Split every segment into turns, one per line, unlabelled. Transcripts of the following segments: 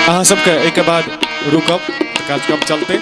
अहाँ सबके एहिके बाद रुकब तऽ कार्यक्रम चलतै।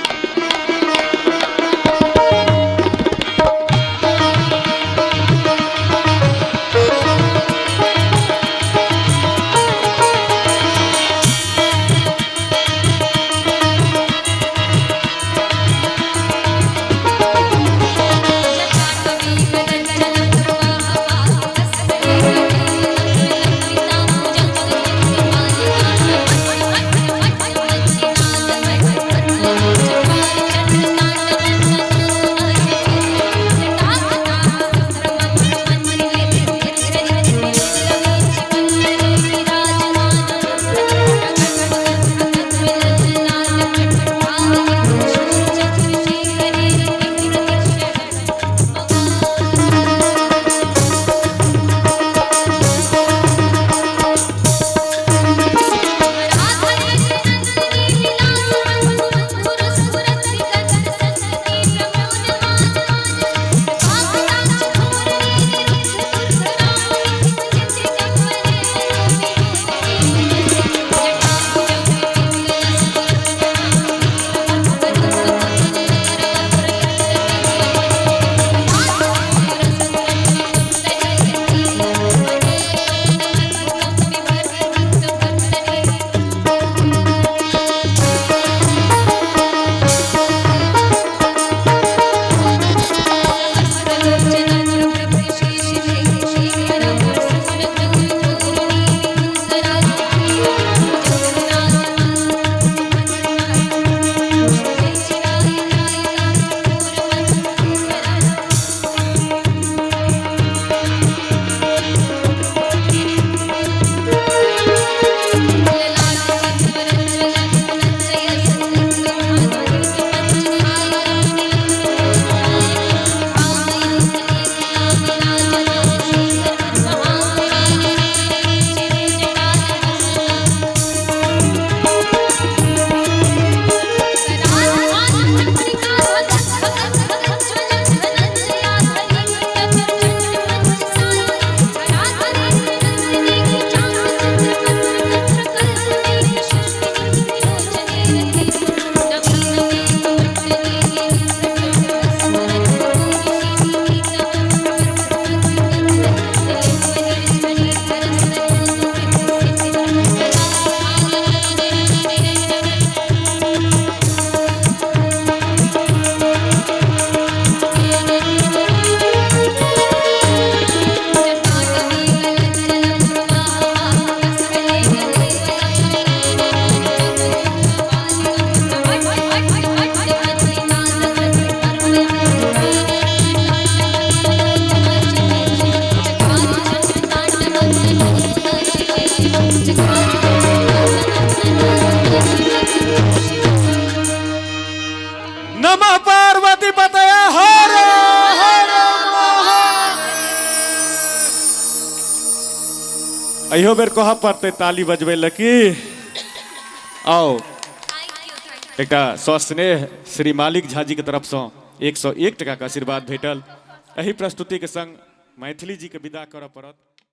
नमः पार्वती पतये हर हर अहियो बेर कहऽ पड़तै ताली बजबै लए की। आउ एकटा सस्नेह श्री मालिक झा जी के तरफसँ 101 टका के आशीर्वाद भेटल। एहि प्रस्तुतिके संग मैथिली जी के विदा करऽ पड़त।